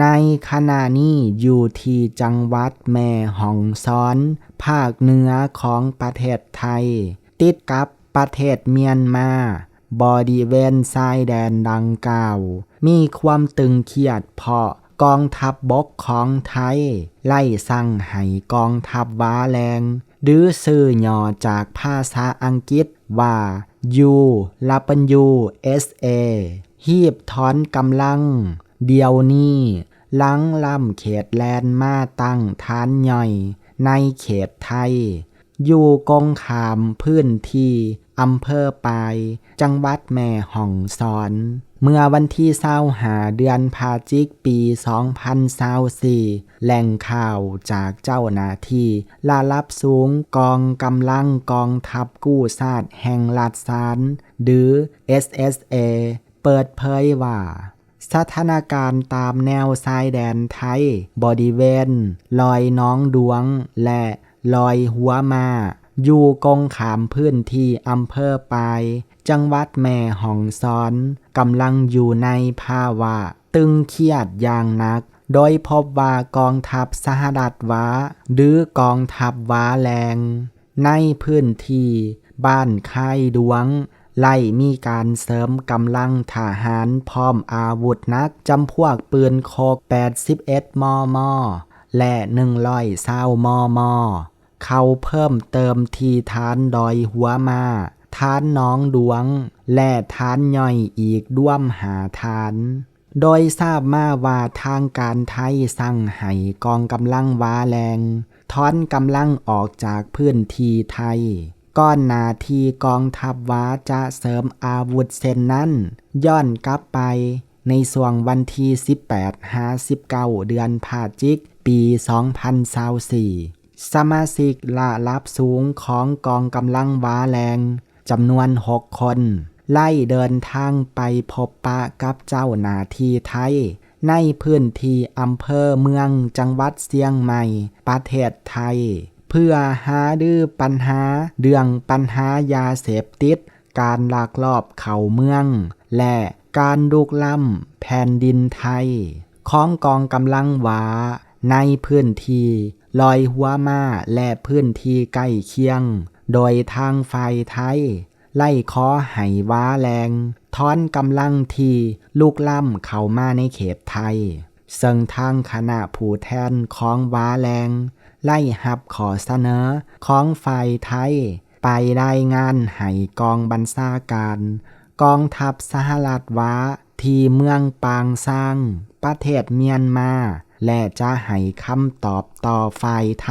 ໃນຂະນະນີ້ຢູ່ທີ່ຈັງຫວັດແມ່ຮ່ອງສອນ ພາກເໜືອຂອງປະເທດໄທ ຕິດກັບປະເທດມຽນມາ. ບໍລິເວນຊາຍແດນດັ່ງກ່າວ ມີຄວາມຕຶງຄຽດ ເພາະກອງທັບບົກຂອງໄທໄດ້ສັ່ງໃຫ້ກອງທັບວາແລງ ຫຼື ຊື່ຫຍໍ້ຈາກພາສາອັງກິດວ່າ UWSA ຮີບຖອນກຳລັງ. ດຽວນີ້ຫຼັງລ້ຳເຂດແດນມາຕັ້ງຖານຍ່ອຍໃນເຂດໄທ ຢູ່ກົງຂ້າມພື້ນທີ່ອຳເພີປາຍ ຈັງຫວັດແມ່ຮ່ອງສອນ. ເມື່ອວັນທີຊາວຫ້າ ເດືອນພະຈິກ ປີສອງພັນຊາວສີ່ ແຫຼ່ງຂ່າວຈາກເຈົ້າໜ້າທີ່ລະດັບສູງກອງກຳລັງກອງທັບກູ້ຊາດແຫ່ງລັດຊານ ຫຼື SSA ເປີດເຜີຍວ່າ ສະຖານະການຕາມແນວຊາຍແດນໄທ ບໍລິເວນດອຍໜອງດວງ ແລະ ດອຍຫົວມ້າ ຢູ່ກົງຂ້າມພື້ນທີ່ອຳເພີປາຍ ຈັງຫວັດແມ່ຮ່ອງສອນ ກຳລັງຢູ່ໃນພາວະຕຶງຄຽດຢ່າງໜັກ, ໂດຍພົບວ່າກອງທັບສະຫະລັດວາ ຫຼື ກອງທັບວາແລງ ໃນພື້ນທີ່ບ້ານຄາຍດວງ ໄດ້ມີການເສີມກຳລັງທະຫານພ້ອມອາວຸດໜັກ ຈຳພວກປືນຄົກ ແປດສິບເອັດ ມມ ແລະ ໜຶ່ງຮ້ອຍຊາວ ມມ ເຂົ້າເພີ່ມເຕີມທີ່ຖານດອຍຫົວມ້າ, ຖານໜອງດວງ ແລະ ຖານຍ່ອຍອີກລວມຫ້າຖານ. ໂດຍຊາບມາວ່າທາງການໄທສັ່ງໃຫ້ກອງກຳລັງວາແລງຖອນກຳລັງອອກຈາກພື້ນທີ່ໄທ ກ່ອນໜ້າທີ່ກອງທັບວາຈະເສີມອາວຸດເຊັ່ນນັ້ນ. ຍ້ອນກັບໄປໃນຊ່ວງວັນທີສິບແປດ ຫາ ສິບເກົ້າ ເດືອນພະຈິກ ປີສອງພັນຊາວສີ່ ສະມາຊິກລະດັບສູງຂອງກອງກຳລັງວາແລງ ຈຳນວນຫົກຄົນ ໄດ້ເດີນທາງໄປພົບປະກັບເຈົ້າໜ້າທີ່ໄທ ໃນພື້ນທີ່ອຳເພີເມືອງ ຈັງຫວັດຊຽງໃໝ່ ປະເທດໄທ ເພື່ອຫາລືປັນຫາເລື່ອງປັນຫາຢາເສບຕິດ, ການລັກລອບເຂົ້າເມືອງ ແລະ ການລຸກລ້ຳແຜ່ນດິນໄທ ຂອງກອງກຳລັງວາ ໃນພື້ນທີ່ດອຍຫົວມ້າ ແລະ ພື້ນທີ່ໃກ້ຄຽງ, ໂດຍທາງຝ່າຍໄທໄດ້ຂໍໃຫ້ວາແລງຖອນກຳລັງທີ່ລຸກລ້ຳເຂົ້າມາໃນເຂດໄທ, ເຊິ່ງທາງຄະນະຜູ້ແທນຂອງວາແລງໄດ້ຮັບຂໍ້ສະເໜີຂອງຝ່າຍໄທ ໄປລາຍງານໃຫ້ກອງບັນຊາການກອງທັບສະຫະລັດວາ ທີ່ເມືອງປາງຊາງ ປະເທດມຽນມາ ແລະ ຈະໃຫ້ຄຳຕອບຕໍ່ຝ່າຍໄທ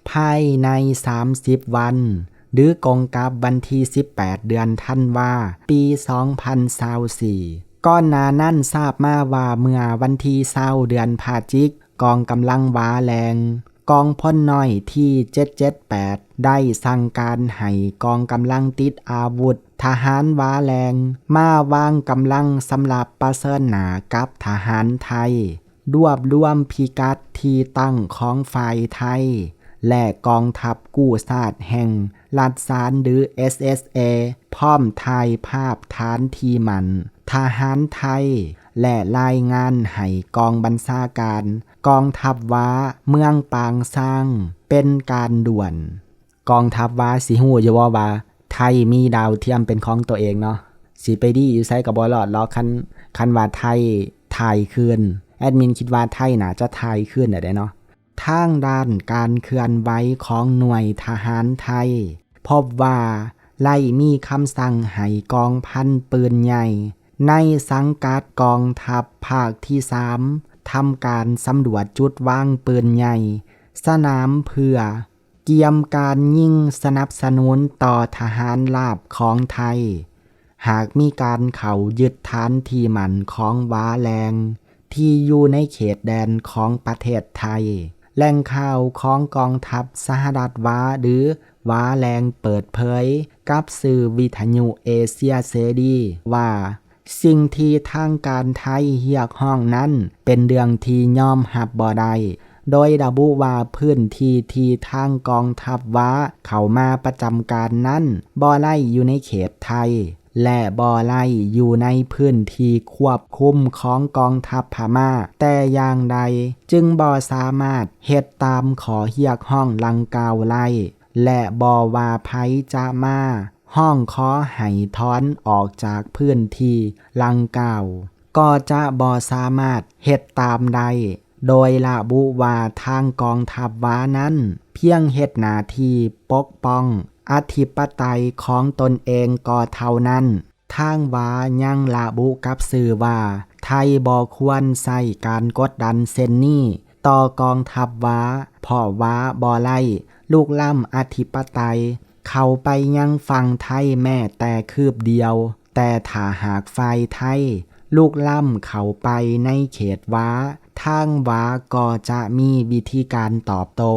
ພາຍໃນສາມສິບວັນ ຫຼື ກົງກັບວັນທີສິບແປດ ເດືອນທັນວາ ປີສອງພັນຊາວສີ່. ກ່ອນໜ້ານັ້ນຊາບມາວ່າເມື່ອວັນທີຊາວ ເດືອນພະຈິກ ກອງກຳລັງວາແລງ ກອງພົນນ້ອຍທີເຈັດເຈັດແປດ ໄດ້ສັ່ງການໃຫ້ກອງກຳລັງຕິດອາວຸດທະຫານວາແລງ ມາວາງກຳລັງສຳລັບປະເຊີນໜ້າກັບທະຫານໄທ ລວບລວມພິກັດທີ່ຕັ້ງຂອງຝ່າຍໄທ ແລະ ກອງທັບກູ້ຊາດແຫ່ງລັດຊານ ຫຼື SSA ພ້ອມຖ່າຍພາບຖານທີ່ໝັ້ນທະຫານໄທ ແລະ ລາຍງານໃຫ້ກອງບັນຊາການກອງທັບວາເມືອງປາງຊາງເປັນການດ່ວນ. ກອງທັບວາຊິຮູ້ຢູ່ບໍ່ວ່າໄທມີດາວທຽມເປັນຂອງໂຕເອງເນາະ? ຊິໄປດີຢູ່ໃສກໍບໍ່ລອດຫຼອກ ຄັນ ຄັນວ່າໄທຖ່າຍຄືນ. ແອດມິນຄິດວ່າໄທໜ້າຈະຖ່າຍຄືນແລ້ວເດເນາະ. ທາງດ້ານການເຄື່ອນໄຫວຂອງໜ່ວຍທະຫານໄທ ພົບວ່າໄດ້ມີຄຳສັ່ງໃຫ້ກອງພັນປືນໃຫຍ່ໃນສັງກັດກອງທັບພາກທີສາມ ທຳການສຳຫຼວດຈຸດວາງປືນໃຫຍ່ ສະໜາມເພື່ອກຽມການຍິງສະໜັບສະໜູນຕໍ່ທະຫານລາບຂອງໄທ ຫາກມີການເຂົ້າຍຶດຖານທີ່ໝັ້ນຂອງວາແລງ ທີ່ຢູ່ໃນເຂດແດນຂອງປະເທດໄທ. ແຫຼ່ງຂ່າວຂອງກອງທັບສະຫະລັດວາ ຫຼື ວາແລງ ເປີດເຜີຍກັບສື່ວິທະຍຸເອເຊຍເສລີວ່າ ສິ່ງທີ່ທາງການໄທຮຽກຮ້ອງນັ້ນເປັນເລື່ອງທີ່ຍອມຮັບບໍ່ໄດ້, ໂດຍລະບຸວ່າພື້ນທີ່ທີ່ທາງກອງທັບວາເຂົ້າມາປະຈຳການນັ້ນບໍ່ໄດ້ຢູ່ໃນເຂດໄທ. ແລະ ບໍ່ໄດ້ຢູ່ໃນພື້ນທີ່ຄວບຄຸມຂອງກອງທັບພະມ້າແຕ່ຢ່າງໃດ, ຈຶ່ງບໍ່ສາມາດເຮັດຕາມຂໍ້ຮຽກຮ້ອງດັ່ງກ່າວໄດ້ ແລະ ບໍ່ວ່າໃຜຈະມາຮ້ອງຂໍໃຫ້ຖອນອອກຈາກພື້ນທີ່ດັ່ງກ່າວ ກໍຈະບໍ່ສາມາດເຮັດຕາມໄດ້, ໂດຍລະບຸວ່າທາງກອງທັບວານັ້ນພຽງເຮັດໜ້າທີ່ປົກປ້ອງອະທິປະໄຕຂອງຕົນເອງກໍເທົ່ານັ້ນ. ທາງວາຍັງລະບຸກັບສື່ວ່າ ໄທບໍ່ຄວນໃຊ້ການກົດດັນເຊັ່ນນີ້ຕໍ່ກອງທັບວາ, ເພາະວາບໍ່ໄດ້ລຸກລ້ຳອະທິປະໄຕເຂົ້າໄປຍັງຝັ່ງໄທແມ້ແຕ່ຄືບດຽວ, ແຕ່ຖ້າຫາກຝ່າຍໄທລຸກລ້ຳເຂົ້າໄປໃນເຂດວາ, ທາງວາກໍຈະມີວິທີການຕອບໂຕ້.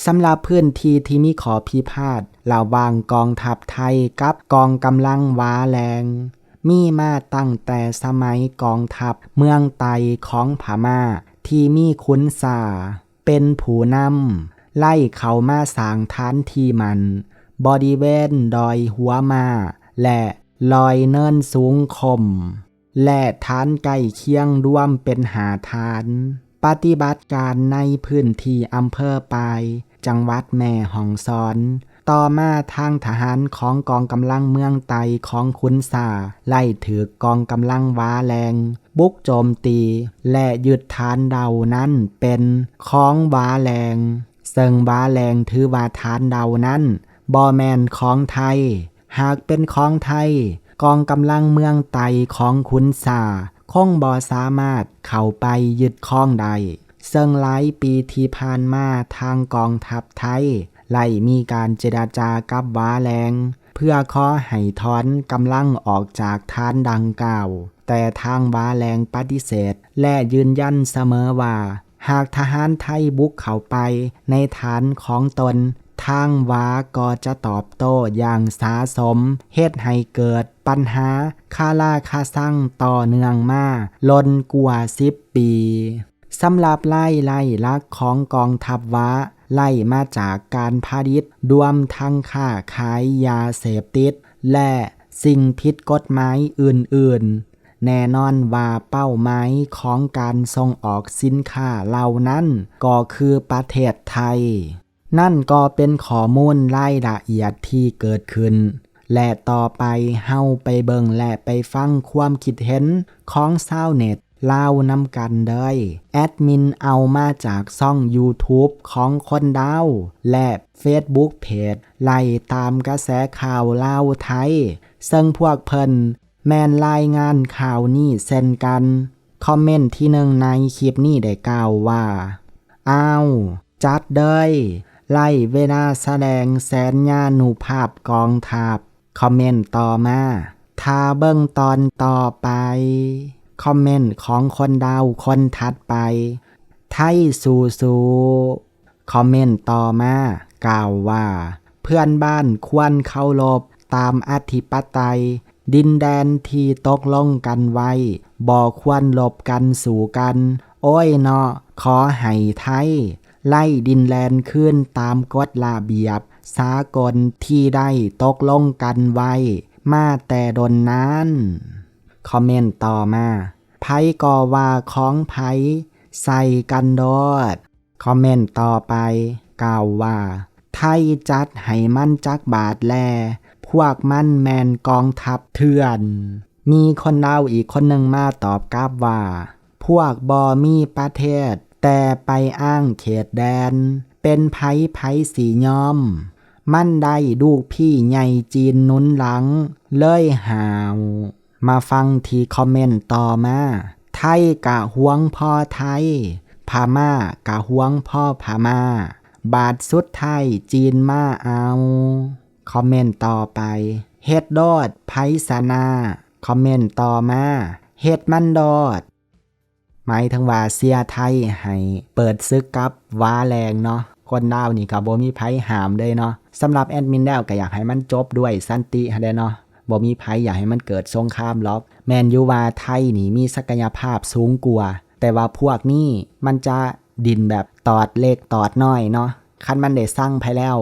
ສຳລັບພື້ນທີ່ທີ່ມີຂໍ້ພິພາດລະຫວ່າງກອງທັບໄທກັບກອງກຳລັງວາແລງ ມີມາຕັ້ງແຕ່ສະໄໝກອງທັບເມືອງໄຕຂອງພະມ້າ ທີ່ມີຂຸນຊາເປັນຜູ້ນຳ ໄລ່ເຂົ້າມາສ້າງຖານທີ່ໝັ້ນບໍລິເວນດອຍຫົວມ້າ ແລະ ດອຍເນີນສູງຄົມ ແລະ ຖານໃກ້ຄຽງລວມເປັນຫ້າຖານ ປະຕິບັດການໃນພື້ນທີ່ອຳເພີປາຍ ຈັງຫວັດແມ່ຮ່ອງສອນ. ຕໍ່ມາທາງທະຫານຂອງກອງກຳລັງເມືອງໄຕຂອງຂຸນຊາ ໄລ່ຖືກກອງກຳລັງວາແລງບຸກໂຈມຕີ ແລະ ຍຶດຖານເຫຼົ່ານັ້ນເປັນຂອງວາແລງ, ເຊິ່ງວາແລງຖືວ່າຖານເຫຼົ່ານັ້ນບໍ່ແມ່ນຂອງໄທ. ຫາກເປັນຂອງໄທ, ກອງກຳລັງເມືອງໄຕຂອງຂຸນຊາຄົງບໍ່ສາມາດເຂົ້າໄປຍຶດຄອງໄດ້, ເຊິ່ງຫຼາຍປີທີ່ຜ່ານມາທາງກອງທັບໄທໄດ້ມີການເຈລະຈາກັບວາແລງ ເພື່ອຂໍໃຫ້ຖອນກຳລັງອອກຈາກຖານດັ່ງກ່າວ, ແຕ່ທາງວາແລງປະຕິເສດ ແລະ ຢືນຢັນສະເໝີວ່າ ຫາກທະຫານໄທບຸກເຂົ້າໄປໃນຖານຂອງຕົນ, ທາງວາກໍຈະຕອບໂຕ້ຢ່າງສາສົມ, ເຮັດໃຫ້ເກີດປັນຫາຄາລາຄາຊັງຕໍ່ເນື່ອງມາລົ້ນກວ່າສິບປີ. ສຳລັບລາຍໄດ້ຫຼັກຂອງກອງທັບວາ ໄລ່ມາຈາກການຜະລິດ, ລວມທັງຄ້າຂາຍຢາເສບຕິດ ແລະ ສິ່ງຜິດກົດໝາຍອື່ນໆ. ແນ່ນອນວ່າເປົ້າໝາຍຂອງການສົ່ງອອກສິນຄ້າເຫຼົ່ານັ້ນກໍຄືປະເທດໄທ. ນັ້ນກໍເປັນຂໍ້ມູນລາຍລະອຽດທີ່ເກີດຂຶ້ນ ແລະ ຕໍ່ໄປເຮົາໄປເບິ່ງ ແລະ ໄປຟັງຄວາມຄິດເຫັນຂອງຊາວເນັດລາວນຳກັນເດີ. ແອດມິນເອົາມາຈາກຊ່ອງ YouTube ຂອງຄົນລາວ ແລະ Facebook Page ໄລ່ຕາມກະແສຂ່າວລາວໄທ, ເຊິ່ງພວກເພິ່ນ ແມ່ນລາຍງານຂ່າວນີ້ເຊັ່ນກັນ. ຄອມເມັນທີໜຶ່ງໃນຄລິບນີ້ໄດ້ກ່າວວ່າ, ອ້າວ, ຈັດເລີຍ, ໄລ່ເວລາສະແດງແສນຍານຸພາບກອງທັບ. ຄອມເມັນຕໍ່ມາ, ຖ້າເບິ່ງຕອນຕໍ່ໄປ. ຄອມເມັນຂອງຄົນລາວຄົນຖັດໄປ, ໄທສູ້ໆ. ຄອມເມັນຕໍ່ມາກ່າວວ່າ, ເພື່ອນບ້ານຄວນເຄົາລົບຕາມອະທິປະໄຕ, ດິນແດນທີ່ຕົກລົງກັນໄວ້, ບໍ່ຄວນລົບກັນສູ້ກັນ. ໂອ້ຍເນາະ, ຂໍໃຫ້ໄທໄລ່ດິນແດນຄືນຕາມກົດລະບຽບສາກົນທີ່ໄດ້ຕົກລົງກັນໄວ້ມາແຕ່ດົນນານ. ຄອມເມັນຕໍ່ມາ, ໃຜກໍວ່າຂອງໃຜ, ໃສ່ກັນໂລດ. ຄອມເມັນຕໍ່ໄປກ່າວວ່າ, ໄທຈັດໃຫ້ມັນຈັກບາດແລ, ພວກມັນແມ່ນກອງທັບເຖື່ອນ. ມີຄົນລາວອີກຄົນໜຶ່ງມາຕອບກັບວ່າ, ພວກບໍ່ມີປະເທດ, ແຕ່ໄປອ້າງເຂດແດນ, ເປັນໃຜໃຜຊິຍອມ. ມັນໄດ້ລູກພີ່ໃຫຍ່ຈີນໜູນຫຼັງ, ເລີຍຫ້າວ. ມາຟັງທີ່ຄອມເມັນຕໍ່ມາ, ໄທກະຫວງພໍ່ໄທ, ພະມ້າກະຫວງພໍ່ພະມ້າ, ບາດສຸດທ້າຍຈີນມາເອົາ. ຄອມເມັນຕໍ່ໄປ, ເຮັດໂລດ, ໃຜຊະນະ. ຄອມເມັນຕໍ່ມາ, ເຮັດມັນໂລດ. ໝາຍເຖິງວ່າເຊຍໄທໃຫ້ເປີດສຶກກັບວາແລງເນາະ. ຄົນລາວນີ້ກໍບໍ່ມີໃຜຫ້າມເລີຍເນາະ. ສຳລັບແອດມິນແລ້ວກໍຢາກໃຫ້ມັນຈົບດ້ວຍສັນຕິຫັ້ນແຫຼະເນາະ. ບໍ່ມີໃຜຢາກໃຫ້ມັນເກີດສົງຄາມຫຼອກ. ແມ່ນຢູ່ວ່າໄທນີ້ມີສັກກະຍະພາບສູງກວ່າ, ແຕ່ວ່າພວກນີ້ມັນຈະດິ້ນແບບຕອດເລັກຕອດນ້ອຍເນາະ. ຄັນມັນໄດ້ຊັງໃຜແລ້ວ,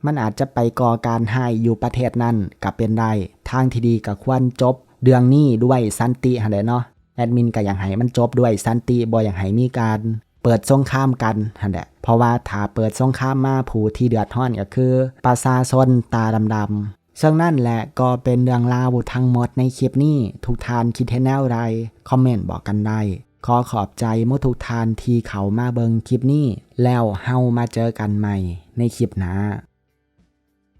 ມັນອາດຈະໄປກໍ່ການຮ້າຍຢູ່ປະເທດນັ້ນກໍເປັນໄດ້. ທາງທີ່ດີກໍຄວນຈົບເລື່ອງນີ້ດ້ວຍສັນຕິຫັ້ນແຫຼະເນາະ. ແອດມິນກໍຢາກໃຫ້ມັນຈົບດ້ວຍສັນຕິ ບໍ່ຢາກໃຫ້ມີການເປີດສົງຄາມກັນຫັ້ນແຫຼະ. ເພາະວ່າຖ້າເປີດສົງຄາມມາ ຜູ້ທີ່ເດືອດຮ້ອນກໍຄືປະຊາຊົນຕາດຳໆ. ເຊິ່ງນັ້ນແຫຼະກໍເປັນເລື່ອງລາວທັງໝົດໃນຄລິບນີ້. ທຸກທ່ານຄິດເຫັນແນວໃດ? ຄອມເມັນບອກກັນໄດ້. ຂໍຂອບໃຈໝົດທຸກທ່ານທີ່ເຂົ້າມາເບິ່ງຄລິບນີ້ ແລ້ວເຮົາມາເຈີກັນໃໝ່ໃນຄລິບໜ້າ.